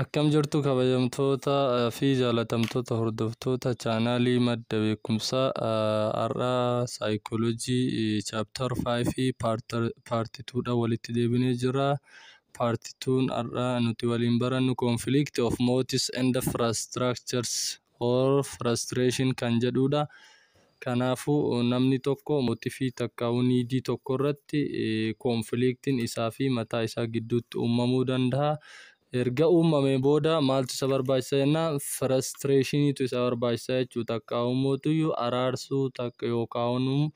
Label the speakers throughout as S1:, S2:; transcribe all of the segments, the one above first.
S1: Akkam jirtu, kabajamtoota fi jaalatamtoota hordoftoota chaanaalii Madda Beekumsaa? Har'a saayikooloojii chapter 5 part 2dha walitti deebinee jirra. Part 2 har'a nuti waliin barannu conflict of motives and frustrations or frustration kan jedhudha. Kanaafuu namni tokko motive takkaa'uu need tokko irratti conflictiin isaa fi mataa isaa gidduutti uumamuu danda'a. Erga uumamee booda maaltu isa barbaachisa jennaan, frustrationiitu isa barbaachisa jechuudha. Takkaa'uu mootuyyuu araarsuu takka yookaan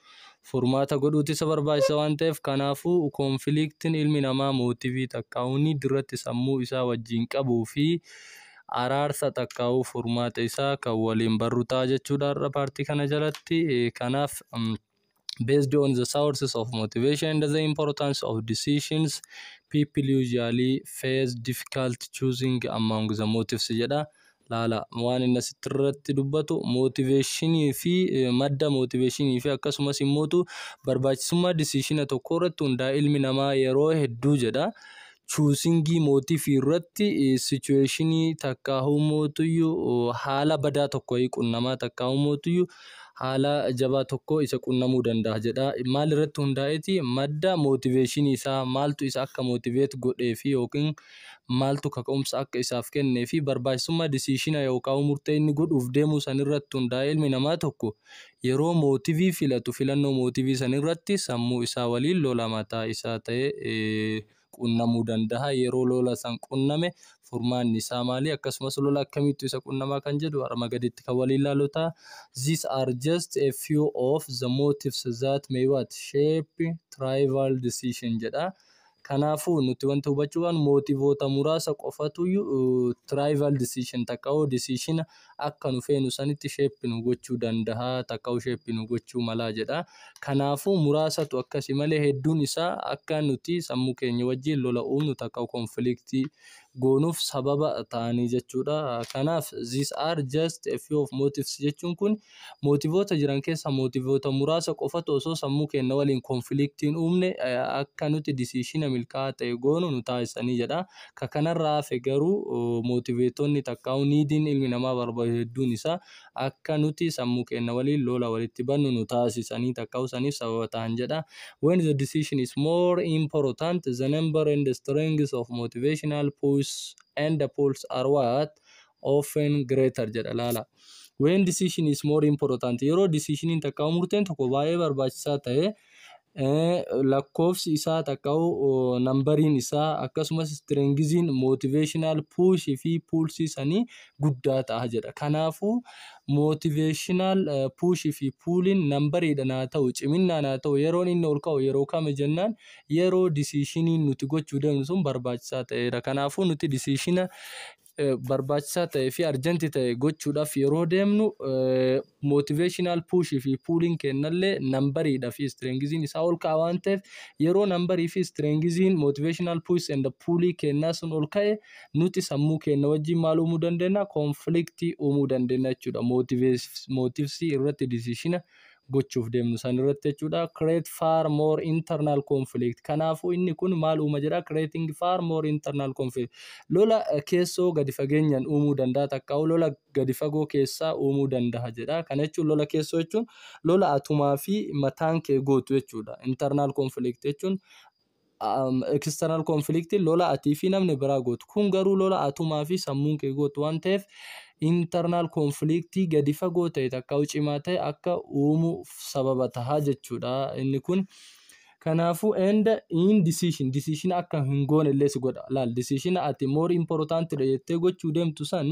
S1: furmaata godhuutu isa barbaachisa waan ta'eef, kanaafuu conflictiin ilmi namaa motive takkaa'uu need irratti sammuu isaa wajjin qabuu fi araarsa takkaa'uu furmaata isaa kan waliin barru ta'a jechuudha har'a part kana jalatti. Kanaaf, based on the sources of motivation and the importance of decisions, people usually face difficult choosing among the motives jedha. Laala, waan inni asitti irratti dubbatu motivationii fi madda motivationii fi akkasumas immootu barbaachisummaa decisiona tokko irratti hundaa'e ilmi namaa yeroo hedduu jedha. Choosing motive irratti situationii takkaa'uu mootuyyuu haala badaa tokko qunnamaa takkaa'uu mootuyyuu haala jabaa tokko isa qunnamuu danda'a jedha. Maal irratti hundaa'eeti? Madda motivationii isaa, maaltu isa akka motivate godhee fi yookiin maaltu kaka'umsa akka isaaf kennee fi barbaachisummaa decisiona yookaan murtee inni godhuuf deemuu san irratti hundaa'e ilmi namaa tokko yeroo motive filatu, filannoo motive san irratti sammuu isaa waliin lola mataa isaa ta'e qunnamuu danda'a. Yeroo lola san qunname furmaanni isaa maali? Akkasumas lola akkamiitu isa qunnamaa kan jedhu arma gaditti kan waliin ilaallu ta'a. These are just a few of the motives that may what shape trivial decision jedha. Kanaafuu nuti wanti hubachuu qabnu motiveoota muraasa qofatu trivial decision takka decision akka nu feenu sanitti shape nu gochuu danda'a takka shape nu gochuu malaa jedha. Kanaafuu muraasatu akkasi malee hedduun isaa akka nuti sammuu keenya wajjin lola uumnu takka conflict goonuuf sababa ta'anii jechuudha. Kanaaf "these are just a few of motives" jechuun kun motiveoota jiran keessa motiveoota muraasa qofatu osoo sammuu keenya waliin conflictiin uumne akka nuti decisiona milkaa'aa ta'e goonu nu taasisanii jedha. Ka kanarraa hafe garuu motiveetonni takkaa'u neediin ilmi namaa barbaadu hedduun isaa akka nuti sammuu keenya waliin lola walitti bannu nu taasisanii takkaa'u saniif sababa ta'an jedha. When the decision is more important, the number and the strength of motivational push and the pulls are what often greater jedha. Laala. When decision is more important, yeroo decisioniin takkaa'u murteen tokko baay'ee barbaachisaa ta'e, lakkoofsi isaa takkaa'u numberiin isaa akkasumas strengthiin motivational push fi pullsii sanii guddaa ta'a jedha. Kanaafuu motivational push fi pulliin numberiidhaan haa ta'u, ciminaan haa ta'u, yeroon inni ol ka'u yeroo kami jennaan, yeroo decisioniin nuti gochuu deemnu sun barbaachisaa ta'edha. Kanaafuu nuti decisiona barbaachisaa ta'ee fi urgent ta'e gochuudhaaf yeroo deemnu motivational push fi pulliin kennallee numberiidhaa fi strengthiin isaa ol ka'a waan ta'eef, yeroo numberii fi strengthiin motivational push and pullii kennaa sun ol ka'e, nuti sammuu keenya wajjin maal uumuu dandeenya? Conflict uumuu dandeenya jechuudha. Motivesii irratti decisiona gochuuf deemnu san irratti jechuudha. Create far more internal conflict. Kanaafuu inni kun maal uuma jedha? Creating far more internal conflict. Lola keessoo gadi fageenyaan uumuu danda'a takkaa'u lola gadi fagoo keessaa uumuu danda'a jedha. Kana jechuun, lola keessoo jechuun lola atumaa fi mataan kee gootu jechuudha. Internal conflict jechuun, external conflict lola atii fi namni biraa gootu. Kun garuu lola atumaa fi sammuun kee gootu waan ta'eef, internal conflict gadi fagoo ta'e takka cimaa ta'e akka uumuuf sababa tahaa jechuudha inni kun. Kanaafuu and in decision, decision akka hin goone illee si godha. Laal, decision ati more important dha jettee gochuu deemtu san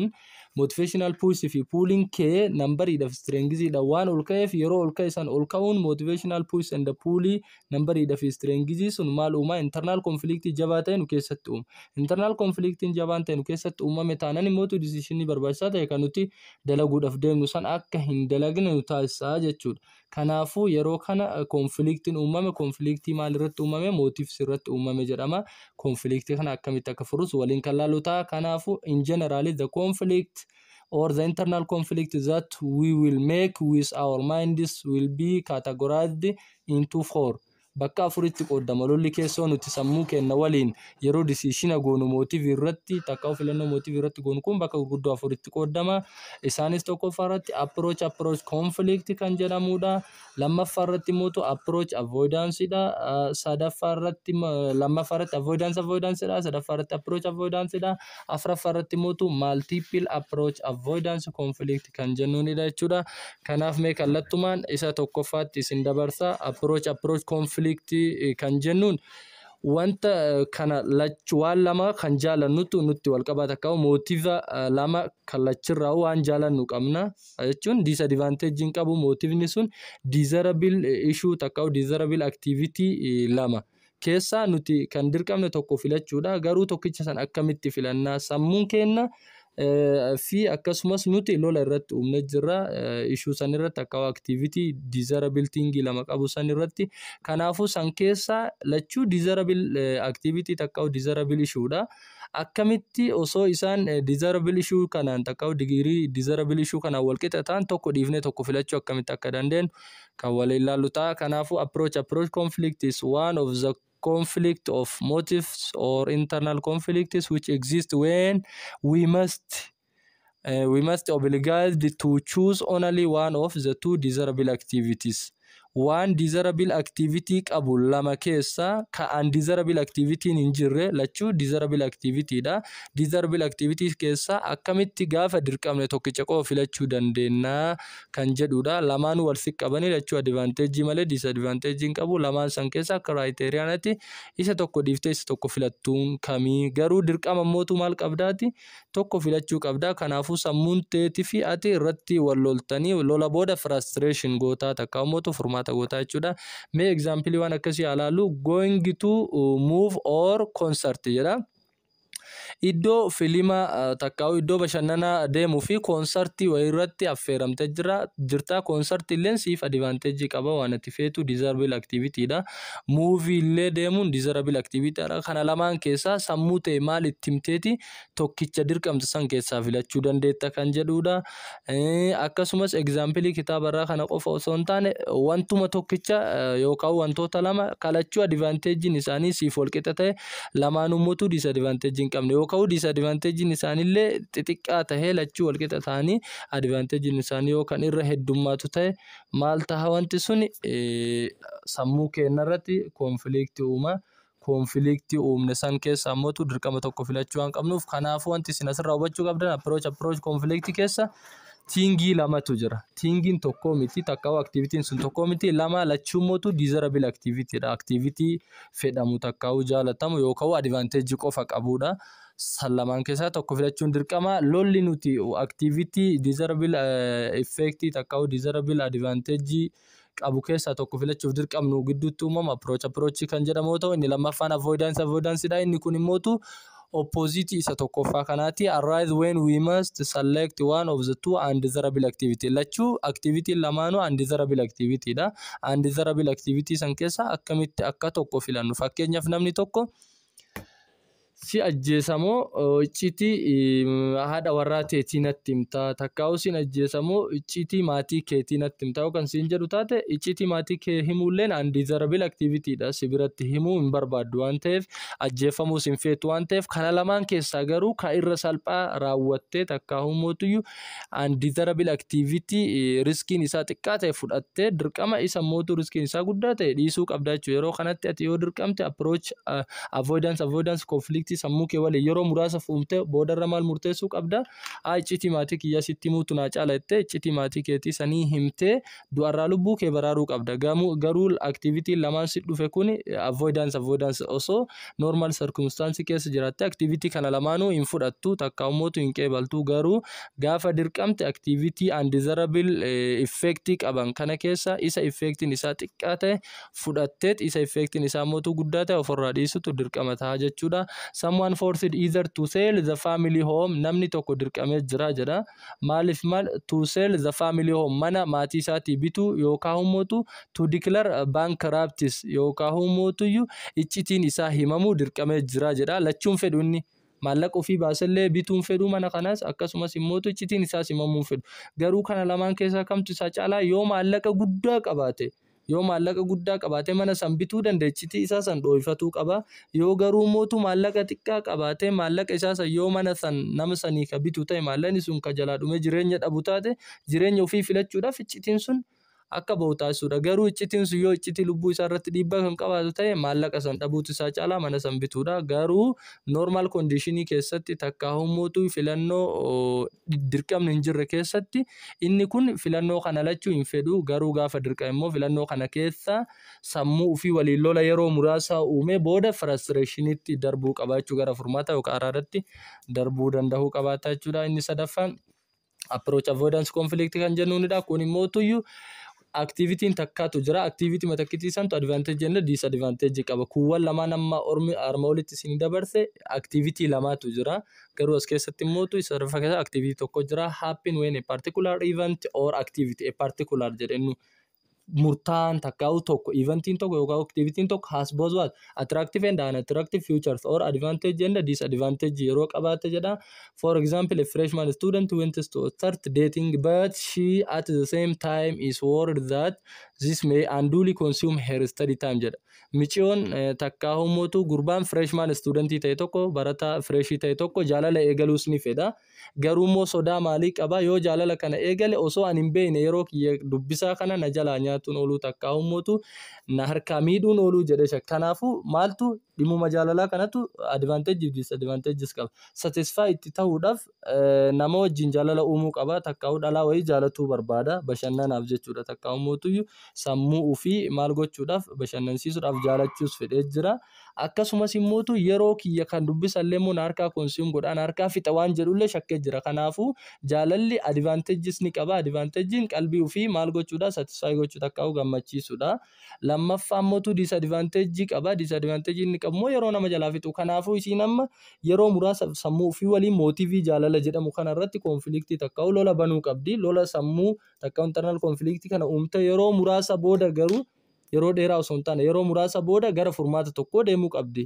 S1: motivational push fi pulling kee numberiidhaaf strengthiidha waan ol ka'eef, yeroo ol ka'e san ol ka'uun motivational push and pullii numberiidha fi strengthii sun maal uumaa? Internal conflict jabaa ta'e nu keessatti uuma. Internal conflictiin jabaan ta'e nu keessatti uumame taanaan immoo decisionii barbaachisaa ta'e kan nuti dalaguudhaaf deemnu san akka hin dalagne nu taasisaa jechuudha. Kanaafuu yeroo kana conflictiin uumame conflictii maal irratti uumame? Motives irratti uumame jedhama. Conflictii kana akkamitti akka furus waliin kan laallu ta'a. Kanaafuu in generally, the conflict or the internal conflict that we will make with our minds will be categorized into four. Bakka afuritti qoodama lolli keessoo nuti sammuu keenya waliin yeroo decision goonu motive irratti, takka filannoo motive irratti goonu kun bakka gurguddoo afuritti qoodama. Isaanis tokkoffaa irratti approach approach conflict kan jedhamudha. Lammaffaa irratti immoo approach avoidance dha. Sadaffaa irratti, lammaffaa irratti avoidance avoidance dha. Sadaffaa irratti approach avoidance dha. Afuraffaa irratti immoo multiple approach avoidance conflict kan jennuunidha jechuudha. Kanaaf mee kallattumaan isa tokkoffaatti isin dabarsa. Approach approach conflict kan jennuun wanta kana lachuu, waan lama kan jaalannutu nutti wal qabata. Akka motive lama kallachirraa waan jaalannu qabna jechuun disadvantage hin qabu. Motiveni sun desirable issue takka desirable activity lama keessaa nuti kan dirqamne tokko filachuudha. Garuu tokkicha san akkamitti filannaa? Sammuun keenya fi akkasumas nuti lola irratti uumne jirra issue san irratti, akka activity desirable thing lama qabu san irratti. Kanaafuu san keessaa lachuu desirable activity takka desirable issue dha. Akkamitti osoo isaan desirable issue kanaan takka degree desirable issue kanaan wal qixa ta'an tokko dhiifnee tokko filachuu akkamitti akka dandeenyu kan waliin ilaallu ta'a. Kanaafuu approach approach conflict is one of the conflict of motives or internal conflicts which exist when we must obliged to choose only one of the two desirable activities. Waan desirable activity qabu lama keessa ka undesirable activity hin jirre, lachuu desirable activity dha. Desirable activity keessa akkamitti gaafa dirqamne tokkicha qofa filachuu dandeenya kan jedhudha. Lamaan wal qabanii lachuu advantage malee disadvantage hin qabu. Lamaan san keessa akka criteriaanatti isa tokko dhiiftee isa tokko filattuun kamii? Garuu dirqama mootu maal qabdaati? Tokko filachuu qabdaa. Kanaafuu sammuun teetii fi ati irratti wal loltanii lola booda frustration gootaa takka mootu furmaata gootaa jechuudha. Mee example waan akkasii haa ilaallu. Going to movie or concert jedha. Iddoo filima takkaa'u iddoo bashannanaa deemuu fi koonsartii wayii irratti affeeramtee jira jirta. Koonsartii illee siif advantage qaba, waan ati feetu desirable activity dha. Movie illee deemuun desirable activity dha. Kana lamaan keessaa sammuu ta'e maal itti himteeti tokkicha dirqamte san keessaa filachuu dandeetta kan jedhudha. Akkasumas example kitaabarraa kana qofa osoo hin taane, wantuma tokkicha yookaan wantoota lama kalachuu advantagein isaanii siif walqixa ta'e, lamaanummotu disadvantage hin qabne yookaan disadvantagein isaaniillee xixiqqaa tahee, lachuu walqixa ta'anii advantagein isaanii yoo kan irra heddummaatu ta'e maal taha? Wanti suni sammuu keenya irratti conflict uuma. Conflict uumne san keessa ammootu dirqama tokko filachuu waan qabnuuf. Kanaafuu wanti isin asirraa hubachuu qabdan, approach approach conflict keessa thingii lamatu jira. Thingiin tokko miti, takka activityn sun tokko miti, lama. Lachuu mootu desirable activity dha. Activity fedhamu takkaa'u jaalatamu yookaan advantage qofa qabudha. San lamaan keessaa tokko filachuun dirqama. Lolli nuti activity desirable effect takkaa'u desirable advantage qabu keessaa tokko filachuuf dirqamnu gidduutti uumamu approach approach kan jedhamu yoo ta'u, inni lammaffaan avoidance avoidance dha. Inni kun immootu opposite isa tokkoffaa kanaati. Arise when we must select one of the two undesirable activity. Lachuu activity lamaanuu undesirable activity dha. Undesirable activity san keessa akkamitti akka tokko filannu? Fakkeenyaaf, namni tokko si ajjeesamoo icciitii haadha warraa teetii natti himtaa, takkaa'u sin ajjeesamoo icciitii maatii keetii natti himtaa yookaan siin jedhu taate, icciitii maatii kee himuulleen undesirable activity dha. Si biratti himuu hin barbaaddu waan ta'eef, ajjeefamuus hin feetu waan ta'eef. Kana lamaan keessaa garuu ka irra salphaa raawwattee takkaa'u mootuyyuu undesirable activity riskiin isaa xiqqaa ta'e fudhattee dirqama isa mootuu riskiin isaa guddaa ta'e dhiisuu qabda jechuudha. Yeroo kanatti ati yoo dirqamte approach avoidance avoidance conflict sammuu kee waliin yeroo muraasa fuumtee boodarra maal murteessuu qabda? Haa, icciitii maatii kiyyaa sitti himuutu naa caala jettee icciitii maatii keetii sanii himtee du'arraa lubbuu kee baraaruu qabda. Garuu activityn lamaan si dhufe kun avoidance avoidance, osoo normal circumstance keessa jiraatte activity kana lamaanuu hin fudhattu takka ummootu hin qeebaltu. Garuu gaafa dirqamte activity undesirable effect qaban kana keessa isa effectiin isaa xiqqaa ta'e fudhatteet isa effectiin isaa mootuu guddaa ta'e ofirraa dhiisutu dirqama ta'a jechuudha. Someone forced either to sell the family home, namni tokko dirqamee jira jedha. Maaliif maal? To sell the family home, mana maatii isaatii bituu, yookaan immoo to declare bankruptcy, yookaan immoo iccitiin isaa himamuu dirqamee jira jedha. Lachuun fedhu inni. Maallaqa ofii baasellee bituun fedhu mana kanas, akkasumas immoo iccitiin isaas himamuu fedhu. Garuu kana lamaan keessaa kamtu isaa caalaa? Yoo maallaqa guddaa qabaate, Yoo maallaqa guddaa qabaatee mana san bituu danda'e, iccitii isaa san dhoofatuu qaba. Yoo garuu mootu maallaqa xiqqaa qabaatee, maallaqa isaa san yoo mana san nama sanii ka bitu ta'e, maallaqni sun ka jalaa dhumee jireenya dhabu taate, jireenya ofii filachuudhaaf iccitiin sun akka bahu taasisuudha. Garuu iccitiin sun yoo iccitii lubbuu isaa irratti dhiibbaa kan qabaatu ta'e, maallaqa san dhabuutu isaa caalaa mana san bituudha. Garuu normal conditionii keessatti, takka hummuutu filannoo dirqamni hin jirre keessatti, inni kun filannoo kana lachuu hin fedhu. Garuu gaafa dirqame immoo filannoo kana keessa sammuu ofii waliin lola yeroo muraasa uume booda frustrationitti darbuu qabaachuu, gara furmaata yookaan araaratti darbuu danda'uu qabaata jechuudha. Inni sadaffaan approach avoidance conflict kan jennuunidha. Kun immoo tuyyuu activityn takkaatu jira. Activity matakkitii santu advantage and disadvantage qaba. Kuuwwan lamaan amma ormi arma olitti isin dabarse activity lamaatu jira. Garuu as keessatti immoo isa sadaffaa keessa activity tokko jira. Happen when a particular event or activity, a particular jedhennu murtaan takkaa'u tokko, eventiin tokko yookaan activityn tokko has both what attractive and unattractive features or advantage and disadvantage yeroo qabaate jedha. For example, a freshman student wants to start dating, but she at the same time is worried that this may unduly consume her study time jedha. Miciyoon takkaa'u mootu gurbaan freshman studentii ta'e tokko, barataa freshii ta'e tokko, jaalala eegaluus ni fedha. Garuu immoo sodaa maalii qaba? Yoo jaalala kana eegale, osoo ani hin beekne yeroo kiyya dubbisaa kana na jalaa nyaatuun ooluu, takkaa'u mootu na harkaa miidhuun ooluu jedhee shakka. Kanaafuu maaltu dhimmuma jaalalaa kanatu advantage fi disadvantages qaba. Satisfy itti ta'uudhaaf nama wajjin jaalala uumuu qaba. Takkaa'u dhalaa wayii jaalatuu barbaada bashannanaaf jechuudha. Takkaa'u mootuyyuu sammuu ofii maal gochuudhaaf, bashannansiisuudhaaf jaalachuus fedhee jira. Akkasumas immootu yeroo kiyya kan dubbisallee immoo na harkaa consume godhaa, na harkaa fixa waan jedhullee shakkee jira. Kanaafuu jaalalli advantages ni qaba. Advantagein qalbii ofii maal gochuudha? Satisfy gochuu, takkaa'u gammachiisuudha. Lammaffaa immootu disadvantage qaba. Disadvantage inni qabu immoo yeroo nama jalaa fixu. Kanaafuu isiin amma yeroo muraasa sammuu ofii waliin motiveii jaalala jedhamu kana irratti conflictii takkaa'u lola banuu qabdi. Lola sammuu takkaa'u internal conflictii kana uumte yeroo muraasa booda, garuu yeroo dheeraa osoo hin taane, yeroo muraasa booda gara furmaata tokkoo deemuu qabdi.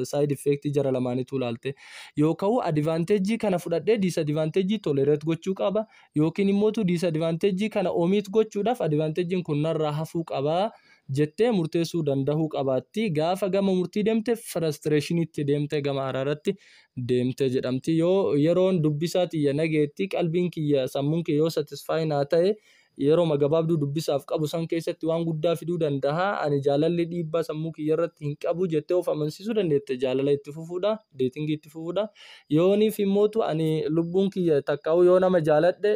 S1: Side effect jara lamaaniitu ilaalte. Yookaan advantage kana fudhadhee disadvantage tolerate gochuu qaba, yookiin immoo disadvantage kana omit gochuudhaaf advantagein kun narraa hafuu qaba jettee murteessuu danda'uu qabaatti. Gaafa gama murtii deemte, frustrationitti deemte, gama araaratti deemte jedhamti. Yoo yeroon dubbisaa xiyya nageetti, qalbiin kiyya, sammuun kiyya yoo satisfy naa ta'e, yeroo gabaabduu dubbisaaf qabu san keessatti waan guddaa fiduu danda'a. Ani jaalalli dhiibbaa sammuu kiyya irratti hin qabu jettee of amansiisuu dandeette, jaalala itti fufuudha, datingii itti fufuudha. Yooniif immootu ani lubbuun kiyya takkaa'u yoo nama jaaladhe,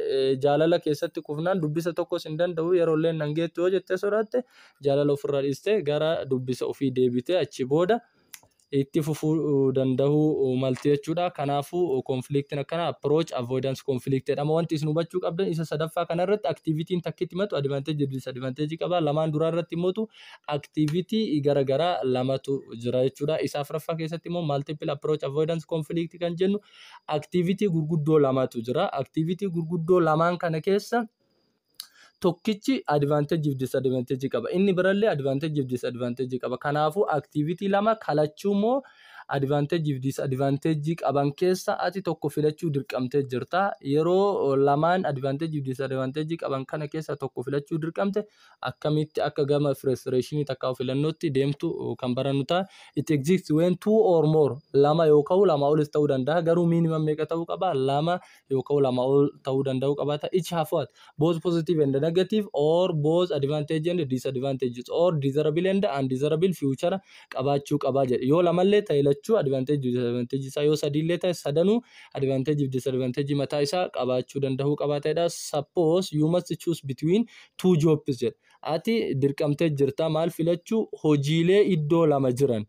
S1: jaalala keessatti kufnaan dubbisa tokkos hin danda'u, yeroo illee nan geettu yoo jettee sodaatte, jaalala ofirraa dhiistee gara dubbisa ofii deebitee achi booda itti fufuu danda'uu malti jechuudha. Kanaafuu conflictiin akkana approach avoidance conflict jedhama. Wanti isin hubachuu qabdan, isa sadaffaa kanarratti activityn takkitti himatu advantage disadvantage qaba. Lamaan duraa irratti immoo activity garaagaraa lamatu jira jechuudha. Isa afuraffaa keessatti immoo multiple approach avoidance conflict kan jennu activity gurguddoo lamatu jira. Activity gurguddoo lamaan kana keessa tokkichi advantage fi disadvantage qaba. Inni birallee advantage fi disadvantage qaba. Kanaafuu activity lama kalachuu immoo advantage fi disadvantage qaban keessa ati tokko filachuu dirqamtee jirta. Yeroo lamaan advantage fi disadvantage qaban kana keessa tokko filachuu dirqamte, akkamitti akka gama frustration takka filannootti deemtu kan barannu ta'a. It exists when two or more, lama yookaan lama olis ta'uu danda'a. Garuu minimum meeqa ta'uu qaba? Lama yookaan lama ol ta'uu danda'uu qabaata. Each have what? Both positive and negative or both advantage and disadvantages or desirable and undesirable feature qabaachuu qabaa jedhe. Yoo lamallee ta'e lachuu advantage disadvantage isaa, yoo sadiillee ta'e sadanuu advantage fi disadvantage mataa isaa qabaachuu danda'uu qabaatedha. Suppose you must choose between two jobs jedha. Ati dirqamtee jirta maal filachuu? Hojiilee iddoo lama jiran.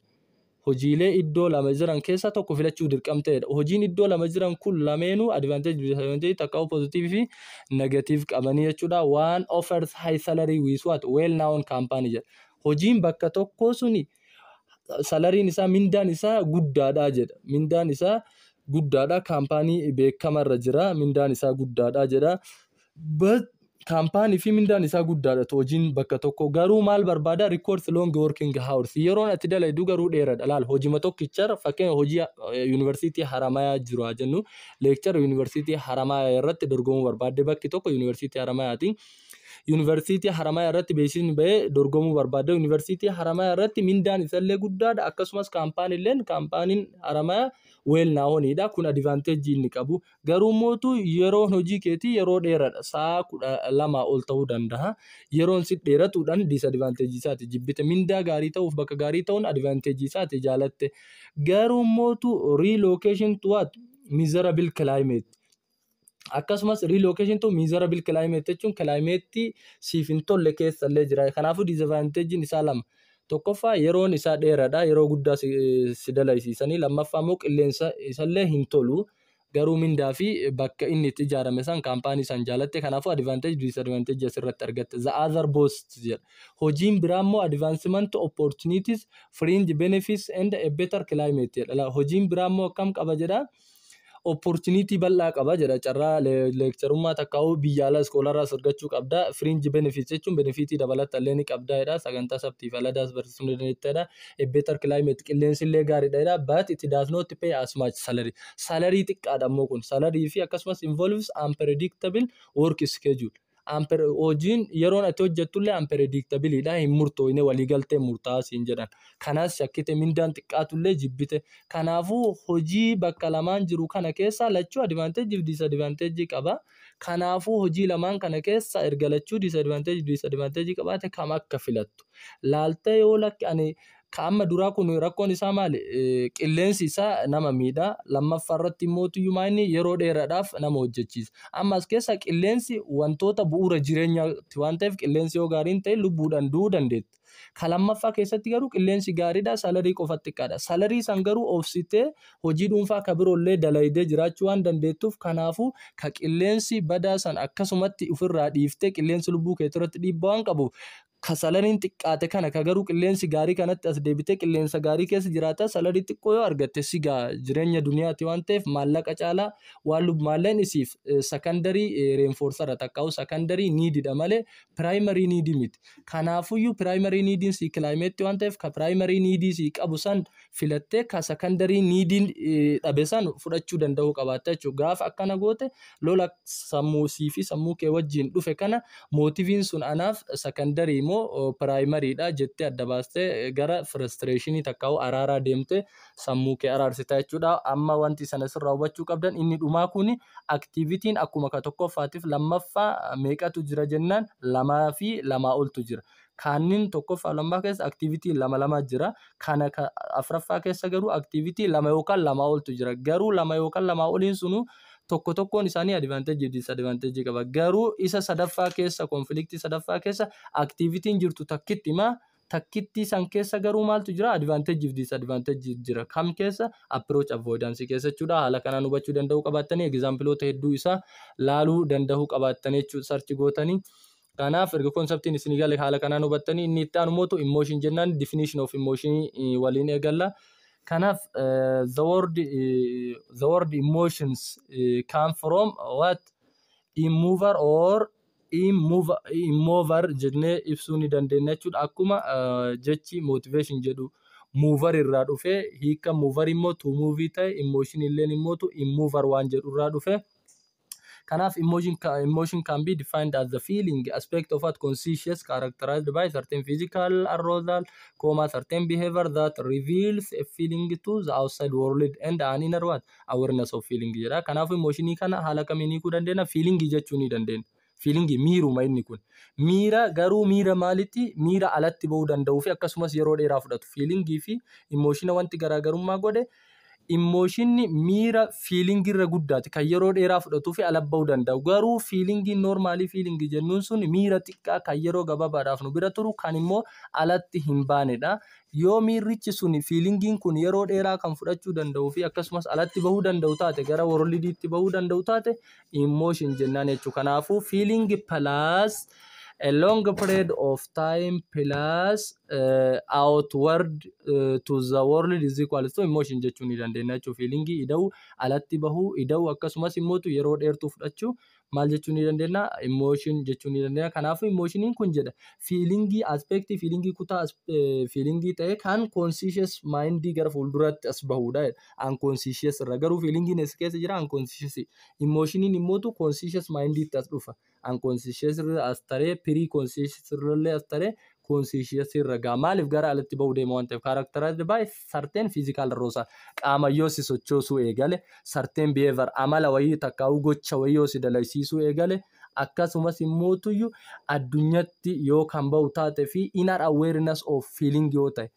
S1: Hojiilee iddoo lama jiran keessaa tokko filachuu dirqamteedha. Hojiin iddoo lama jiran kun lameenuu advantage disadvantage takka positive fi negative qabanii jechuudha. One offers high salary with what well known company jedha. Hojiin bakka tokkoo suni salaryn isaa, mindaan isaa guddaadha jedha. Mindaan isaa guddaadha, kaampaanii beekamarra jira, mindaan isaa guddaadha jedha. But Kaampaanii fi mindaan isaa guddaadha, hojiin bakka tokko garuu maal barbaada? Requires long working hours. Yeroon ati dalagdu garuu dheeraadha. Laal, hojima tokkichara, fakkeenya hojii Yuunivarsiitii Haramayaa jiru haa jennu. Lecturer Yuunivarsiitii Haramayaa irratti dorgomuu barbaadde. Bakki tokko Yuunivarsiitii Haramayaati. Yuunivarsiitii Haramayaa irratti beeksisni bahee dorgomuu barbaadde. Yuunivarsiitii Haramayaa irratti mindaan isallee guddaadha. Akkasumas kaampaaniilleen, kaampaaniin Haramayaa well knowniidha. Kun advantageii inni qabu. Garuu mootu yeroon hojii keetii yeroo dheeraadha. Sa'a 12 ol ta'uu danda'a. Yeroon si dheeratuudhaan disadvantageii isaati jibbite. Mindaa gaarii ta'uuf bakka gaarii ta'uun advantageii isaati jaalatte. Garuu mootu relocation to what? Miserable climate. Akkasumas relocation to miserable climate jechuun climateii siif hin tolle keessa illee jira. Kanaafuu disadvantageiin isaa lama. Tokkoffaa, yeroon isaa dheeraadha. Yeroo guddaa si dalagsiisanii. Lammaffaa immoo qilleensa isallee hin tolu. Garuu mindaa fi bakka inni itti ijaarame san, kaampaanii san jaalatte. Kanaafuu advantage, disadvantage asirratti argatte. The other boast jedha. Hojiin biraa immoo advancement opportunities, fringe benefits and a better climate jedha. Hojiin biraa immoo akkam qaba jedha? Opportunity bal'aa qaba jedha. Carraa lecturerummaa takkaa'uu biyya alaa scholaraas argachuu qabda. Fringe benefits jechuun benefitii dabalata illee ni qabda jedha. Sagantaa sabtiif aladaas barsiisuu ni dandeetta. A better climate, qilleensi illee gaariidha jedha. But it does not pay as much salary. Salary xiqqaadha immoo kun. Salary fi akkasumas involves unpredictable work schedule. Hojiin yeroon ati hojjettullee unpredictableidha, hin murtooyne, waliigaltee murtaa'aa siin jedhan. Kanas shakkite, mindaan xiqqaatullee jibbite. Kanaafuu hojii bakka lamaan jiru kana keessa lachuu advantage fi disadvantage qaba. Kanaafuu hojii lamaan kana keessa erga lachuu disadvantage disadvantage qabaate, kam akka filattu laaltee yoo lakki ani ka amma duraa kun rakkoon isaa maali? Qilleensi isaa nama miidha. Lammaffaa irratti immoo inni yeroo dheeraadhaaf nama hojjechiisa. Amma as keessa qilleensi wantoota bu'uura jireenyaati waan ta'eef, qilleensi yoo gaarii hin ta'in lubbuudhaan du'uu dandeetti. Ka lammaffaa keessatti garuu qilleensi gaariidha, salary qofa xiqqaadha. Salary san garuu obsitee hojii dhuunfaa ka biroollee dalaydee jiraachuu waan dandeettuuf, kanaafuu ka qilleensi badaa san akkasumatti ofirraa dhiiftee, qilleensi lubbuu keetii irratti dhiibbaa waan qabuuf, ka salaryiin xiqqaate kana, ka garuu qilleensi gaarii kanatti as deebitee qilleensa gaarii keessa jiraata, salary xiqqoo yoo argatte sigaa jireenya duniyaati waan ta'eef, maallaqa caalaa waan maallaqni isiif secondary reinforcera takkaa'u secondary needidha malee primary needii miti. Kanaafuyyuu primary neediin sii climateii waan ta'eef, ka primary needii sii qabu san filattee ka secondary neediin dhabe san fudhachuu danda'uu qabaatta jechuudha. Gaafa akkana goote, lola sammuu sii fi sammuu kee wajjin dhufe kana, motiveiin sun anaaf secondary moo primarydha jettee adda baastee gara frustrationii takkaa'u araaraa deemtee sammuu kee araarsita jechuudha. Amma wanti sana sirraa hubachuu qabdan inni dhumaa kuni activityiin akkuma ka tokkoffaatiif lammaffaa meeqatu jira jennaan, lamaa fi lamaa oltu jira. Kaannin tokkoffaa lammaffaa keessa activity lama lama jira. Kana afuraffaa keessa garuu activity lama yookaan lamaa oltu jira. Garuu lama yookaan lamaa oliin sunu tokko tokkoon isaanii advantageii fi disadvantageii qaba. Garuu isa sadaffaa keessa, conflictii sadaffaa keessa activityiin jirtu takkitti himaa. Takkittii san keessa garuu maaltu jira? Advantageii fi disadvantageii jira. Kam keessa? Approach avoidance keessa jechuudha. Haala kanaan hubachuu danda'uu qabaattanii, exampleoota hedduu isaa laaluu danda'uu qabaattanii jechuudha, search gootanii. Kanaaf erga conceptiin isinii gale, haala kanaan hubattanii, inni itti aanu mootu emotion jennaan, definition of emotion waliin eegalla. Kanaaf the word emotions come from what? Immover or immover jennee ibsuu ni dandeenya jechuudha. Akkuma jechi motivation jedhu mover irraa dhufe, hiika mover immoo to move ta'e, emotion illeen immoo to immover waan jedhu irraa dhufe. Kanaaf emotion can be defined as the feeling aspect of what? Conscious, characterized by certain physical arousal, comma, certain behavior that reveals a feeling to the outside world and an inner what? Awareness of feeling jedha. Kanaaf emotionii kana haala kamiin hiikuu dandeenya? Feeling jechuu ni dandeenya. Feeling miiruma inni kun. Miira garuu miira maalitti? Miira alatti bahuu danda'uu fi akkasumas yeroo dheeraa fudhatu. Feelingii fi emotiona wanti garaagarummaa godhe, emotionni miira feelingii irra guddaati, kan yeroo dheeraa fudhatuu fi ala bahuu danda'u. Garuu feelingiin normalii feelingii jennuun sun miira xiqqaa kan yeroo gabaabaadhaaf nu bira turu, kan immoo alatti hin baanedha. Yoo miirrichi sun, feelingiin kun yeroo dheeraa kan fudhachuu danda'uu fi akkasumas alatti bahuu danda'u taate, gara worldiitti bahuu danda'u taate, emotion jennaan jechuudha. Kanaafuu feeling plus a long period of time plus outward to the world is equal to emotion jechuu ni dandeenya jechuudha. Feelingii ida'uu alatti bahuu ida'uu akkasumas immoo yeroo dheertuu fudhachuu Maal jechuu ni dandeenya? Emotion jechuu ni dandeenya. Kanaafuu emotioniin kun jedha feelingii, aspectii feelingii, kutaa feelingii ta'e kan conscious mindii gara fuulduraatti as bahudha. Unconscious irra garuu feelingiin as keessa jira unconscious. Emotioniin immootu conscious mindiitti as dhufa. Unconscious irra as taree, pre conscious irrallee as taree, conscious irra ga'a. Maaliif? Gara alatti bahuu deema waan ta'eef. Characterized by certain physical arousal, qaama yoo si sochoosuu eegale, certain behavior, amala wayii takkaa'uu gocha wayii yoo si dalagsiisuu eegale, akkasumas immootuyyuu addunyatti yoo kan bahu taate fi inner awareness of feeling yoo ta'e,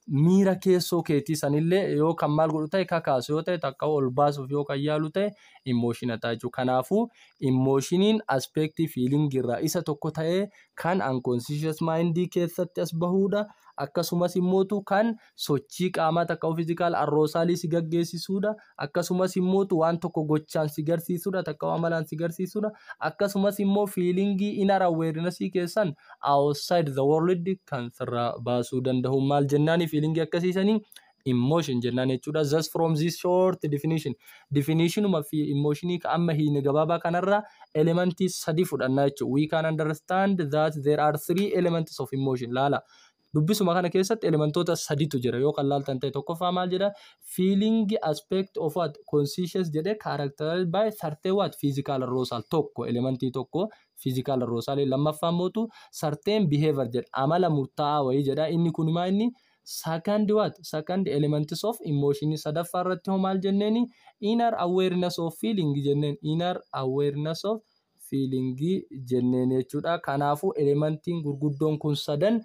S1: miira keessoo keetii sanillee yoo kan maal godhu ta'e, kakaasu yoo ta'e, takka ol baasuuf yoo kan yaalu ta'e, emotiona ta'a jechuudha. Kanaafuu emotioniin aspectii feelingii irraa isa tokko ta'ee kan unconscious mindii keessatti as bahuudha. Akkasumas immootu kan sochii qaamaa takka physical arousalii si gaggeessisuudha. Akkasumas immootu waan tokko gochaan si garsiisuudha, takka amalaan si garsiisuudha. Akkasumas immoo feelingii inner awareness keessan outside the world kan sirraa baasuu danda'u maal jennaani? Feelingii akkasiisanii emotion jennaan jechuudha. Thus, from this short definition, definitionuma fi emotionii amma hiine gabaabaa kanarraa elementii sadi fudhannaa jechuudha. We can understand that there are three elements of emotion. Laala. Dubbisuma kana keessatti elementoota saditu jira yoo kan laaltan ta'e. Tokkoffaa maal jedha? Feeling aspect of what conscious jedhe, characterized by certain what physical arousal, tokko elementii tokko physical arousal. Lammaffaa mootu certain behavior jedha, amala murtaa'aa wayii jedha. Inni kun maa inni second what second elements of emotion. Sadaffaa irratti hoo maal jenneeni? Inner awareness of feeling jenneen, inner awareness of feeling jenneen jechuudha. Kanaafuu elementiin gurguddoon kun sadan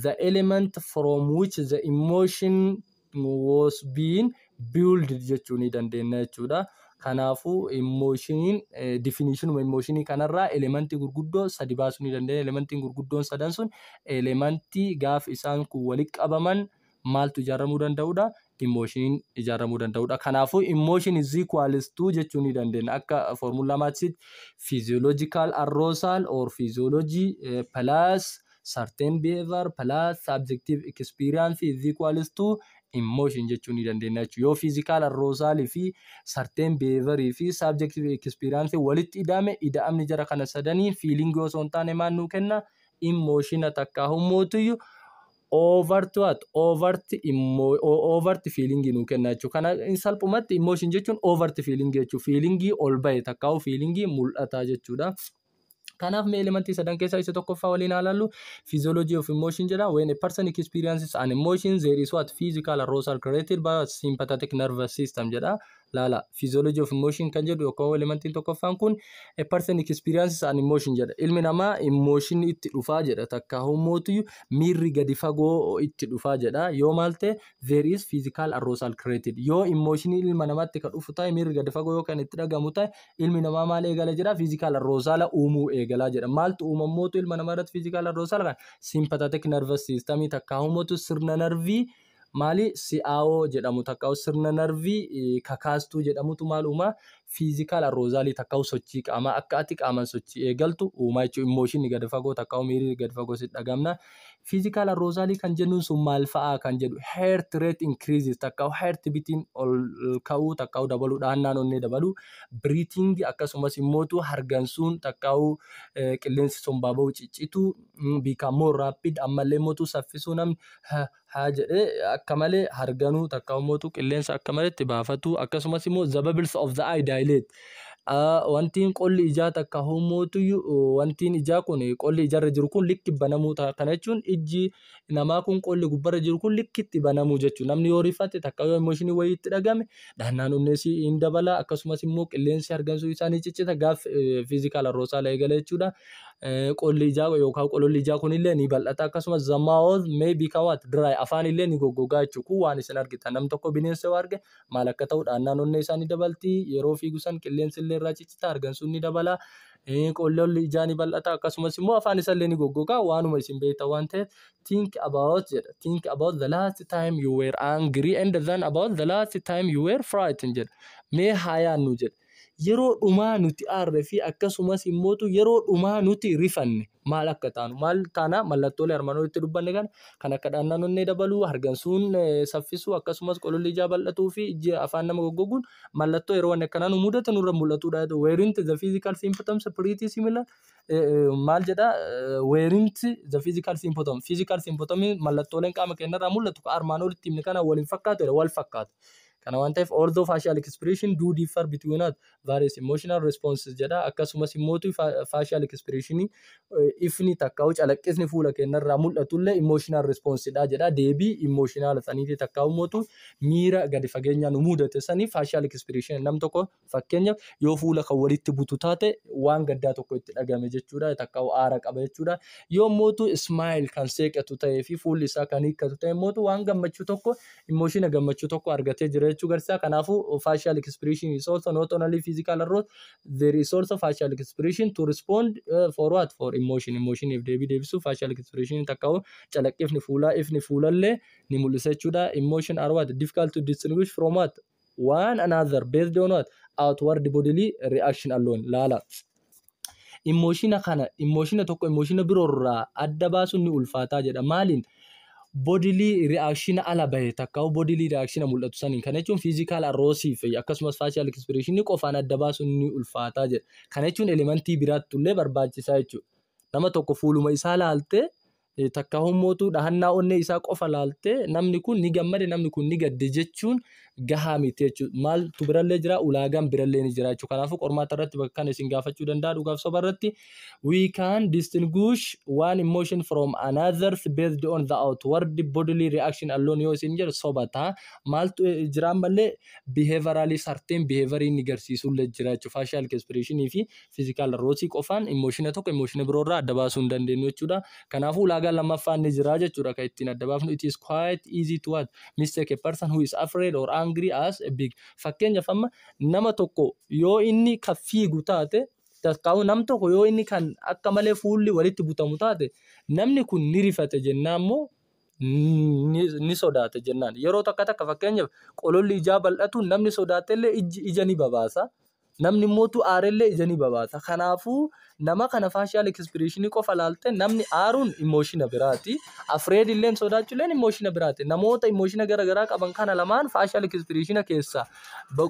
S1: the element from which the emotion was being built jechuu ni dandeenya jechuudha. Kanaafuu emotioniin definitionuma emotionii kanarraa elementii gurguddoo sadi baasuu ni dandeenya. Elementiin gurguddoon sadan sun elementii gaaf isaan kun walitti qabaman maaltu ijaaramuu danda'udha? Emotioniin ijaaramuu danda'udha. Kanaafuu emotion is equals to jechuu ni dandeenya. Akka formula mathsitti physiological arousal or physiology plus certain behavior plus subjective experience is equals to emotion jechuu ni dandeenya jechuudha. Yoo physical arousal fi certain behavior fi subjective experience walitti ida'ame, ida'amni jara kana sadanii feeling osoo hin taane maal nuu kenna? Emotiona takka hummootuyyuu overt what overt immo overt feeling nuu kenna jechuudha. Kana salphumatti emotion jechuun overt feeling jechuudha. Feelingii ol bahe takkaa'u feelingii mul'ataa jechuudha. Kanaaf mee elementii sadan keessaa isa tokkoffaa waliin haa ilaallu. Physiology of emotion jedha. When a person experiences an emotion, there is what physical arousal created by sympathetic nervous system jedha. Laala, physiology of emotion kan jedhu yookaan elementiin tokkoffaan kun a person experiences an emotion jedha. Ilmi namaa emotion itti dhufaa jedha. Takka hommootu miirri gadi fagoo itti dhufaa jedha. Yoo maal ta'e? There is physical arousal created. Yoo emotion ilma namaatti kan dhufu ta'e, miirri gadi fagoo yoo kan itti dhagamu ta'e, ilmi namaa maal eegala jedha? Physical arousal uumuu eegalaa jedha. Maaltu uumamootu ilma namaa irratti physical arousal kan? Sympathetic nervous system takka hommootu sirna narvii maali si'aawoo jedhamu, takka sirna narvii kakaastuu jedhamutu maal uumaa? Physical arousalii takka sochii qaamaa akka ati qaamaan sochii eegaltu uumaa jechuudha. Emotionii gadi fagoo takka miirri gadi fagoo si dhagamna. Physical arousalii kan jennuun sun maal fa'aa kan jedhu, heart rate increases takka heart beatiin ol ka'uu takka dabaluu, dhahannaan onnee dabaluu, breathing, akkasumas immootu hargansuun takka qilleensi sombaa bahu ciccituu, become more rapid, ammallee immootu saffisuu, namni haa jedhee akka malee harganuu takka immootu qilleensa akka malee itti baafatu. Akkasumas immoo the bubbles of the eye dilate, wantiin qolli ijaa takka hommootu wantiin ijaa kun qolli ijarra jiru kun likki banamuu. Kana jechuun ijji namaa kun qolli gubbarra jiru kun likkitti banamuu jechuudha. Namni yoo rifate takka yoo emotionii wayii itti dhagame, dhahannaan onneesii hin dabala, akkasumas immoo qilleensi hargansuu isaa ni ciccita gaaf physical arousal eegale jechuudha. Qolli ijaa yookaan qololli ijaa kunillee ni bal'ata. Akkasumas the mouth may become what dry, afaan illee ni goggogaa jechuudha. Kun waan isin argitan, namni tokko bineensa yoo arge maal akka ta'u, dhahannaan onnee isaa ni dabalti, yeroo fiigu san qilleensi illee irraa ciccita, hargansuun ni dabala. Qololli ijaa ni bal'ata, akkasumas immoo afaan isallee ni goggogaa, waanuma isin beektan waan ta'eef. Think about jedha, think about the last time you were angry and then about the last time you were frightened jedha. Mee haa yaannu jedha, yeroo dhumaa nuti aarre fi akkasumas immootu yeroo dhumaa nuti rifanne Maal akka taanu, maal taana, mallattoolee armaan olitti dubbanne kana kan akka dhahannaan onnee dabaluu, hargansuun saffisuu, akkasumas qololli ijaa bal'atuu fi ijji afaan nama goggoguun mallattoo yeroo wanni akkanaa nu mudate nurra mul'atudha. Weren't the physical symptoms pretty similar? Maal jedha? Weren't the physical symptom, physical symptom, mallattooleen qaama keenyarraa mul'atu armaan olitti himne kana waliin fakkaatu, wal fakkaatu. Kana waan ta'eef, although facial expression do differ between us various emotional responses jedha. Akkasumas immootu facial expression, ifni takkaa'u calaqqisni fuula keenyarraa mul'atullee emotional response dha jedha. Deebii emotional saniiti, takkaa'u immootu miira gadi fageenyaan nu mudate sanii facial expression. Nam tokko fakkeenyaaf yoo fuula kan walitti butu taate, waan gaddaa tokko itti dhagame jechuudha, takkaa'u aara qaba jechuudha. Yoo immootu smile kan seeqatu ta'ee fi fuulli isaa kan hiikkatu ta'e immootu waan gammachuu tokko, emotion gammachuu tokko argatee jira jechuu agarsiisa. Kanaafuu facial expression is also not only physical arousal. There is also facial expression to respond for what? For emotion. Emotioniif deebii deebisuu facial expression takkaa'u calaqqifni fuulaa, ifni fuulallee ni mul'isa jechuudha. Emotion are what? Difficult to distinguish from what? One another based on what? Outward bodily reaction alone. Laala. Emotiona kana, emotiona tokko emotiona biroorraa adda baasuun ni ulfaataa jedha. Maaliin? Bodily reaction ala bahe takkaa'u bodily reaction mul'atu saniin. Kana jechuun physical arousal fi akkasumas facial expression qofaan adda baasuun ni ulfaataa jedha. Kana jechuun elementii biraatti illee barbaachisaa jechuudha. Nama tokko fuuluma isaa laaltee, takka hommootu dhahannaa onnee isaa qofa laaltee, namni kun ni gammade, namni kun ni gadde jechuun gahaa miti jechuudha. Maaltu birallee jira? Ulaagaan birallee ni jira jechuudha. Kanaafuu qormaata irratti bakka kana isin gaafachuu danda'a dhugaaf soba irratti. We can distinguish one emotion from another based on the outward bodily reaction alone yoo isin jedhu soba ta'a. Maaltu jira ammallee? Behaviorally certain behavior inni agarsiisullee jira jechuudha. Facial expression fi physical arousal qofaan emotiona tokko emotiona biroorraa adda baasuu hin dandeenyu jechuudha. Kanaafuu ulaagaan lammaffaan ni jira jechuudha kan ittiin adda baafnu. It is quite easy to what? Mistake a person who is afraid or angry as a big. Fakkeenyaaf amma nama tokko yoo inni kan fiigu taate, takkaa'u nam tokko yoo inni kan akka malee fuulli walitti butamu taate, namni kun ni rifate jennaan immoo ni sodaate jennaan. Yeroo takka takka fakkeenyaaf qololli ijaa bal'atu, namni sodaatellee ija ni babaasa. Namni immootu aarellee ija ni babaasa. Kanaafuu nama kana facial expression qofa laalte, namni aaruun emotiona biraati. Afraid illeen sodaachuulleen emotiona biraati. Namoota emotiona garaagaraa qaban kana lamaan facial expression keessaa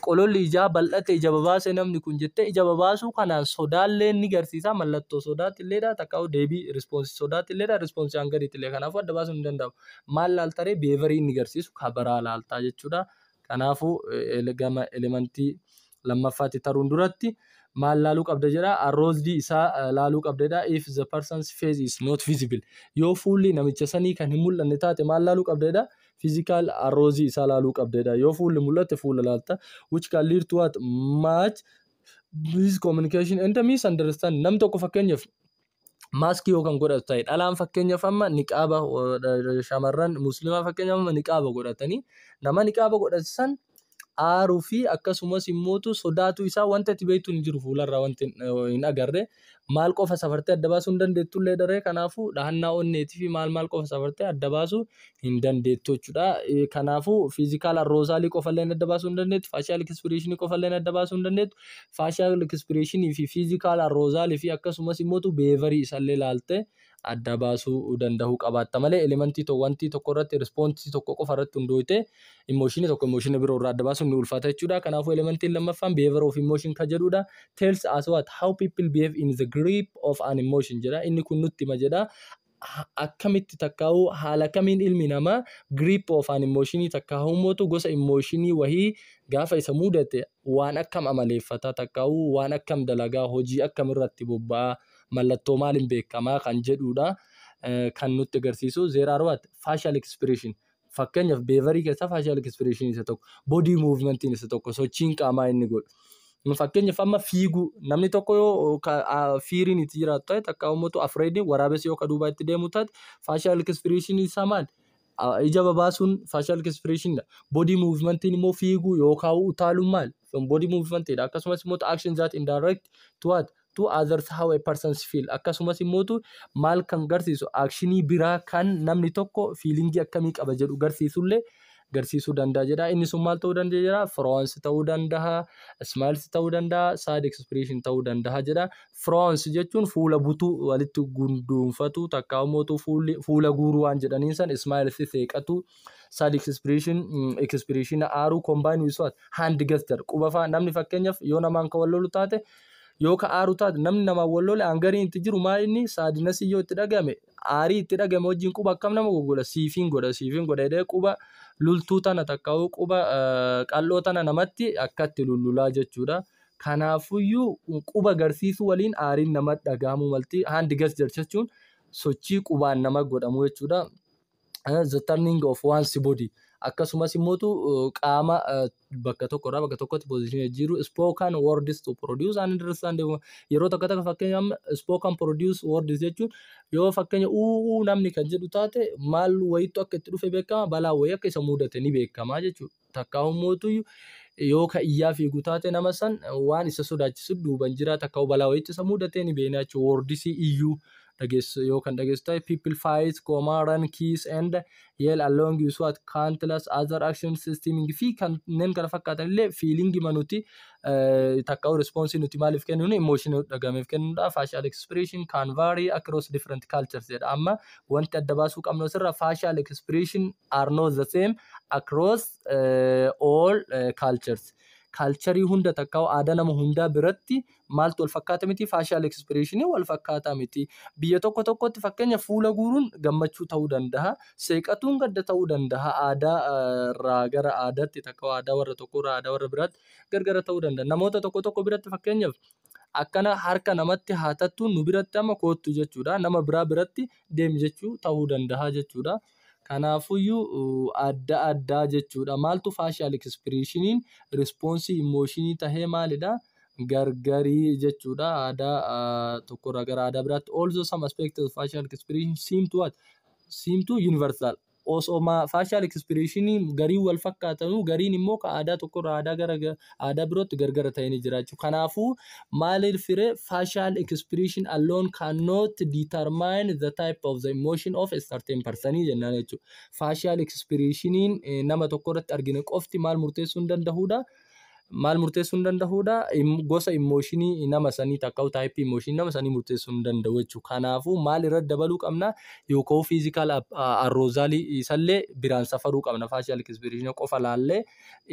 S1: qololli ijaa bal'ate, ija babaase namni kun jettee, ija babaasuu kanaan sodaallee ni garsiisa. Mallattoo sodaatilleedha. Takkaa'u deebii response sodaatilleedha. Response angeriitillee. Kanaafuu adda baasuun hin danda'amu. Maal laaltaree? Behaviorii inni garsiisu kabaraa laaltaa jechuudha. Kanaafuu gama elementii lammaffaatti taruun duratti maal laaluu qabda jedha? Arousal isaa laaluu qabda jedha. If the person's face is not visible, yoo fuulli namicha sanii kan hin mul'anne taate, maal laaluu qabda jedha? Physical arousal isaa laaluu qabda jedha. Yoo fuulli mul'ate fuula laalta, which can lead to what? Much miscommunication and misunderstanding. Nam tokko fakkeenyaaf maaskii yoo kan godhatu ta'e, dhalaan fakkeenyaaf amma niqaaba, shamarran musliimaa fakkeenyaaf amma niqaaba godhatanii, nama niqaaba godhatu san aaruu fi akkasumas immootu sodaatu isaa wanta itti beektu hin jiru. Fuularraa wanti hin agarre maal qofa safartee adda baasuu hin dandeettu illee daree. Kanaafuu dhahannaa onneetii fi maal maal qofa safartee adda baasuu hin dandeettu jechuudha. Kanaafuu physical arousalii qofa illee adda baasuu hin dandeettu, facial expressionii qofa illee adda baasuu hin dandeettu. Facial expressionii fi physical arousalii fi akkasumas immootu behaviorii isallee ilaalte adda baasuu danda'uu qabaatta malee, elementii wantii tokko irratti, responseii tokko qofa irratti hundooyte emotionii tokko emotionii biroo irraa adda baasuun ni ulfaata jechuudha. Kanaafuu elementiin lammaffaan behavior of emotion kan jedhudha. Tells us what? How people behave in the grip of an emotion jedha. Inni kun nutti hima jedha. Akkamitti takkaa'uu, haala kamiin ilmi namaa grip of an emotionii takkaa'uu mootu gosa emotionii wahii gaafa isa mudate waan akkam amaleeffata, takkaa'uu waan akkam dalagaa, hojii akkam irratti bobba'aa, mallattoo maaliin beekamaa kan jedhudha kan nutti agarsiisu. There are what? Facial expression. Fakkeenyaaf behaviorii keessaa facial expression isa tokko, body movementiin isa tokko, sochiin qaamaa inni godhu. Fakkeenyaaf amma fiiguu, namni tokko yoo feariin itti jiraatu ta'e, takka immoo afraidiin waraabessi yoo ka duubaa itti deemu taate, facial expression isaa maali? Ija babaasuun facial expression dha. Body movementiin immoo fiiguu yookaan utaaluun maali? Body movementidha. Akkasumas immoo action that indirect to what? To others how a person feel. Akkasumas immoo maal kan garsiisu, actionii biraa kan namni tokko feelingii akkamii qaba jedhu garsiisullee Garsiisuu danda'a jedha. Inni sun maal ta'uu danda'a jedha? Frowns ta'uu danda'a, smiles ta'uu danda'a, sad expression ta'uu danda'a jedha. Frowns jechuun fuula butuu, walitti gunduunfatu, takka immoo fuula guuruu waan jedhaniin san, smiles seeqatu, sad expression expression aaruu, combine with what? Hand gesture, quba fa'aa. Namni fakkeenyaaf yoo namaan kan wal lolu taate, yoo ka aaru taate, namni namaan wal lole angariin itti jiru maal inni sadness yoo itti dhagame, aarii itti dhagame wajjin quba akkam nama goggola, siifiin godha, siifiin godha jedhee quba lultuu tana takkaa'uu quba qal'oo tana namatti akkatti lullulaa jechuudha. Kanaafuyyuu quba agarsiisuu waliin aariin nama dhagahamuu malti. Hand gesture jechuun sochii qubaan nama godhamu jechuudha. The turning of one's body, akkasumas immootu qaama bakka tokkorraa bakka tokkotti position jijjiiru, spoken words to produce an understanding. Yeroo tokko tokko, fakkeenya, spoken produce words jechuun yoo fakkeenya "uu" namni kan jedhu taate, maal wayittu akka itti dhufe beekama, balaa wayii akka isa mudate ni beekama jechuudha. Takka immootu yoo ka iyyaa fiigu taate, nama san waan isa sodaachisu duuban jira, takka balaa wayiitti isa mudate ni beekna jechuudha. Wordsii iyyuu dhageessu yoo kan dhageessu ta'e, people fight, comma, run, kiss and yell along with what? Countless other actions stemming fi kanneen kana fakkaatan illee feeling nuti takka response nuti maaliif kennuun emotion dhagameef kennuudha. Facial expression can vary across different cultures jedha. Amma wanti adda baasuu qabnu asirra, facial expression are not the same across all cultures. Culturii hunda takka aadaa nama hundaa biratti maaltu wal fakkaata miti? Facial expressionii wal fakkaataa miti. Biyya tokko tokkotti fakkeenya fuula guuruun gammachuu ta'uu danda'a. Seeqatuun gadda ta'uu danda'a. Aadaa irraa gara aadaatti, takka aadaa warra tokko irraa aadaa warra biraatti gargara ta'uu danda'a. Namoota tokko tokko biratti fakkeenyaaf akkana harka namatti haatattuun nu biratti amma koottu jechuudha. Nama biraa biratti deemi jechuu ta'uu danda'a jechuudha. Kanaafuyyuu adda addaa jechuudha. Maaltu facial expressioniin response emotionii tahee maalidha? Gargarii jechuudha. Aadaa tokkorraa gara aadaa biraatti. Also, some aspects of facial expression seem to what? Seem to universal. Osoma facial expressionii gariin wal fakkaatanuu, gariin immoo ka aadaa tokkorraa aadaa gara aadaa birootti gargara ta'ee ni jira jechuudha. Kanaafuu maaliif firee facial expression alone cannot determine the type of the emotion of a certain person jennaan jechuudha. Facial expressioniin nama tokko irratti argine qofti maal murteessuu hin danda'uudha? Maal murteessuu hin danda'uudha? Gosa emotionii nama sanii takka type emotionii nama sanii murteessuu hin danda'u jechuudha. Kanaafuu maal irratti dabaluu qabna? Yookaan physical arousalii isallee biraan safaruu qabna. Facial expressionii qofa laallee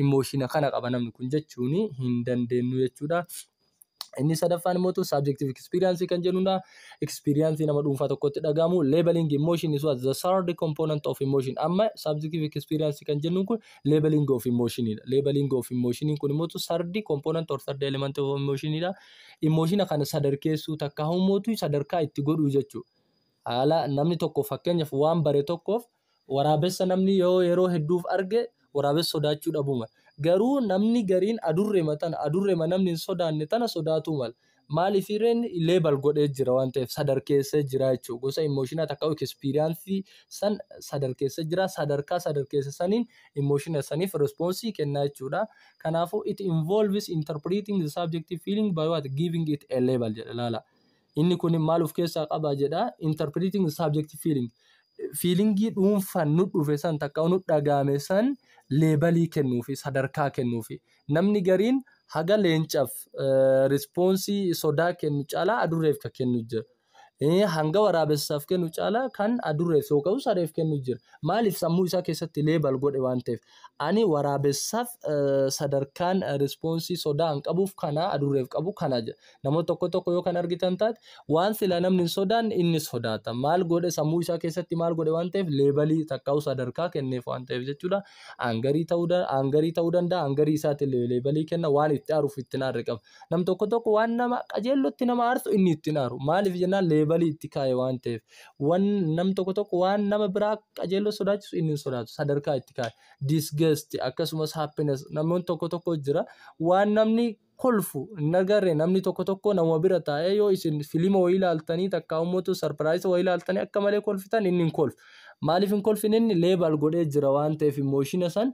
S1: emotiona kana qaba namni kun jechuun hin dandeenyu jechuudha. Inni sadaffaan immoo subjective experience kan jennudha. Experience nama dhuunfaa tokkotti dhagahamu. Labeling emotion is what? The third component of emotion. Amma subjective experience kan jennu kun labeling of emotion dha. Labeling of emotion kun immoo third component or third element of emotion dha. Emotion kana sadarkeessuu takka humootu sadarkaa itti godhuu jechuudha. Haala namni tokko fakkeenyaaf waan bare tokkoof waraabessa namni yoo yeroo hedduuf arge waraabessa sodaachuu dhabuu mala. Garuu namni gariin adurreema tana, adurreema namni hin sodaanne tana sodaatuu mala. Maaliif irreen label godhee jira waan ta'eef, sadarkeessee jira jechuudha. Gosa emotionaa takka experience san sadarkeessee jira. Sadarkaa sadarkeesse saniin emotiona saniif response kennaa jechuudha. Kanaafuu it involves interpreting the subjective feeling by what? Giving it a label jedha laala. Inni kun maal of keessaa qaba jedha? Interpreting the subjective feeling. Feelingii dhuunfaan nu dhufe san takka nu dhagahame san labelii kennuufi, sadarkaa kennuufi. Namni gariin haga leencaaf response sodaa kennu caalaa adurreef kan kennu jira. Hanga waraabessaaf kennu caalaa kan adurreef yookaan sareef kennu jira. Maaliif? Sammuu isaa keessatti label godhe waan ta'eef. Ani waraabessaaf sadarkaan response sodaa hin qabuuf kana, adurreef qabu kana jedha. Namoota tokko tokko yoo kan argitan taate, waan sila namni hin sodaanne inni sodaata. Maal godhe? Sammuu isaa keessatti maal godhe waan ta'eef? Labelii takkaa'u sadarkaa kenneef waan ta'eef jechuudha. Angerii ta'uu danda'a, angerii isaatti labelii kenna, waan itti aaruuf itti aarre qaba. Nam tokko tokko waan nama qajeellotti nama aarsu inni itti aaru. Maaliif jennaan labelii itti kaa'e waan ta'eef. Waan nam tokko tokko waan nama biraa qajeelloo sodaachisu inni hin sodaatu, sadarkaa itti kaa'e. Disgust akkasumas happiness, namoonni tokko tokko jira waan namni kolfu hin agarre. Namni tokko tokko nama bira taa'ee yoo isin filima wayii ilaaltanii takka immoo surprise wayii ilaaltanii akka malee kolfitan, inni hin kolfu. Maaliif hin kolfine? Inni label godhee jira waan ta'eef, emotiona san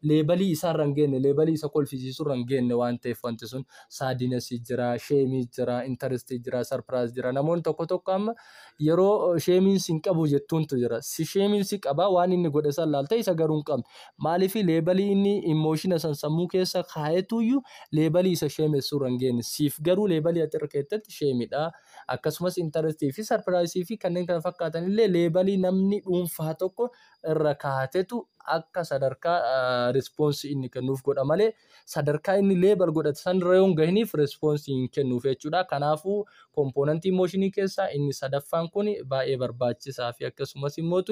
S1: Labelii isaarra hin geenye, labelii isa kolfisiisurra hin geenye waan ta'eef wanti sun sadnessii jira, shameii jira, interestii jira, surprise jira. Namoonni tokko tokko amma yeroo shameiin si hin qabu jettuuntu jira. Si shameiin si qaba, waan inni godhe san laaltee isa garuu hin qabne. Maaliif? Labelii inni emotiona san sammuu keessa kaayetuyyuu labelii isa shameessurra hin geenye. Siif garuu labelii ati irra keettetti shameidha. Akkasumas interestii fi surpriseii fi kanneen kana fakkaatan illee labelii namni dhuunfaa tokko irra kaatetu akka sadarkaa responseii inni kennuuf godha malee sadarkaa inni label godhate sanirra yoo hin gahiniif responseii hin kennuuf jechuudha. Kanaafuu componentii emotionii keessaa inni sadaffaan kun baay'ee barbaachisaa fi akkasumas immoo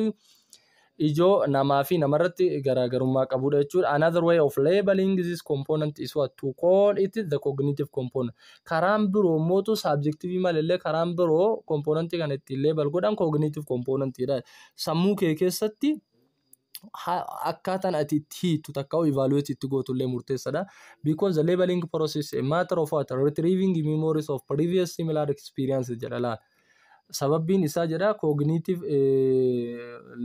S1: ijoo namaa fi namarratti garaagarummaa qabudha jechuudha. Another way of labeling this component is what to call it the cognitive component. Karaan biroo mootu subjective malallee karaan biroo componentii kana ittiin label godhan cognitive componentidha. Sammuu kee keessatti akkaataan ati itti hiitu takka evaluate itti gootu illee murteessaadha. Because the labeling process a matter of what retrieving memories of previous similar experience jedha laala. Sababbiin isaa jedha, cognitive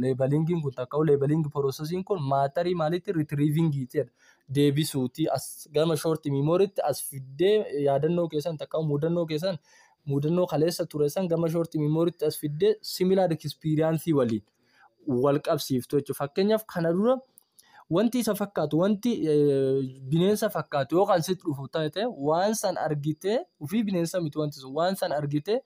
S1: labelingiin kun takka labeling processiin kun matterii maalitti retrievingiiti jedha. Deebisuuti as gama short memorytti as fiddee yaadannoo keessan takka mudannoo keessan, mudannoo kaleessa ture san gama short memorytti as fiddee similar experience waliin wal qabsiiftu jechuudha. Fakkeenyaaf, kana dura wanti isa fakkaatu, wanti bineensa fakkaatu yoo kan sitti dhufu ta'e, waan san argitee ofii bineensa miti, wanti sun waan san argitee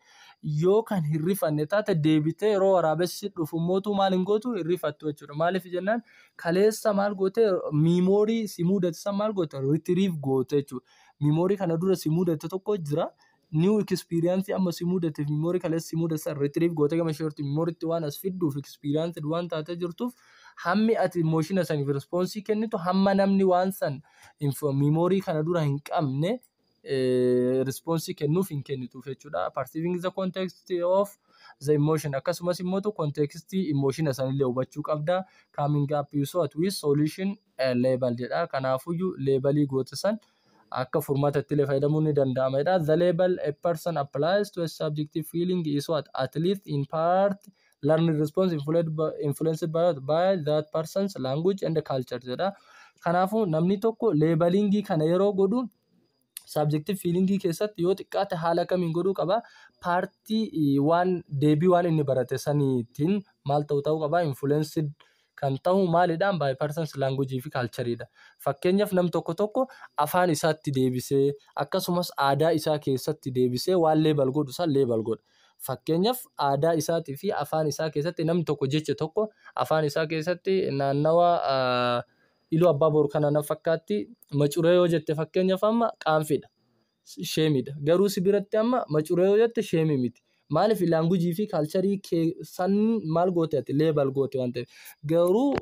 S1: yoo kan hin rifanne taate, deebitee yeroo waraabessi sitti dhufu mootuu maal hin gootu? Hin rifattu jechuudha. Maaliif jennaan, kaleessa maal goote? Memory si mudate san maal goote? Retrieve goote jechuudha. Memory kana dura si mudate tokko jira. New experience amma si mudate, memory kaleessa si mudate san retrieve goote gama short memorytti waan as fidduuf, experience waan taatee jirtuuf, hammi ati emotiona saniif responseii kennitu hamma namni waan san memory kana dura hin qabne responseii kennuuf hin kennituuf jechuudha. Perceiving the context of the emotion, akkasumas immoo contextii emotiona sanillee hubachuu qabda. Coming up with solution label jedha. Kanaafuyyuu labelii goote san akka furmaatatti illee fayyadamuun ni danda'ama jedha. The label a person applies to a subjective feeling is what at least in part learning response influenced by that person's language and culture jedha. Kanaafuu namni tokko labelingii kana yeroo godhu subjective feelingii keessatti yoo xiqqaate haala kamiin godhuu qaba? Partii waan deebii waan inni barate saniitiin maal ta'uu qaba? Influenced kan ta'u maalidhaan? By person's language fi cultureidha. Fakkeenyaaf, nam tokko tokko afaan isaatti deebisee akkasumas aadaa isaa keessatti deebisee waan label godhu san label godha. Fakkeenyaaf, aadaa isaatii fi afaan isaa keessatti namni tokko jecha tokko afaan isaa keessatti naannawa Iluu Abbaa Boor kana na fakkaatti macuree yoo jette, fakkeenyaaf, amma qaanfidha. Shameidha. Garuu si biratti amma macuree yoo jette shameii miti. Maaliif? Languageii fi cultureii kee san maal goote? Ati label goote waan ta'eef. Garuu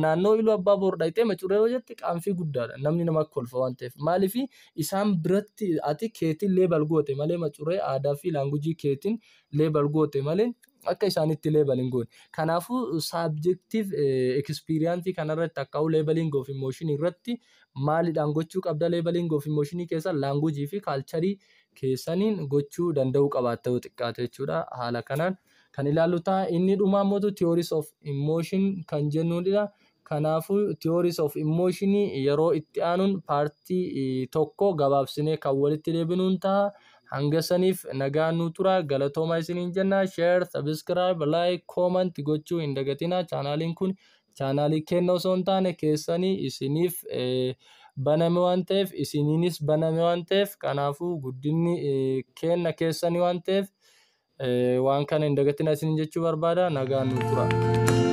S1: naannoo Iluu Abbaa Boor dhaqxee macuree yoo jette qaanfii guddaadha. Namni nama kolfa waan ta'eef. Maaliif? Isaan biratti ati keetiin label goote malee, macuree aadaa fi languageii keetiin label goote malee akka isaanitti label hin goone. Kanaafuu subjective experienceii kanarratti akka labeling of emotion irratti maalidhaan gochuu qabda? Labeling of emotion keessa languageii fi cultureii keessaniin gochuu danda'uu qabaatta yoo xiqqaate jechuudha. Haala kanaan kan ilaallu ta'a. Inni dhumaa immoo theories of emotion kan jennuudha. Kanaafuu theories of emotion yeroo itti aanuun partii tokko gabaabsinee kan walitti deebinuun ta'a. Hanga saniif nagaan nu tura, galatoomaa isiniin jenna. Share, subscribe, like, comment gochuu hin dagatinaa. Channeliin kun channelii kenna osoo hin taane keessanii isiniif baname waan ta'eef, isiniinis baname waan ta'eef, kanaafuu guddinni kenna keessanii waan ta'eef waan kana hin dagatinaa isiniin jechuu barbaada. Nagaan nu tura.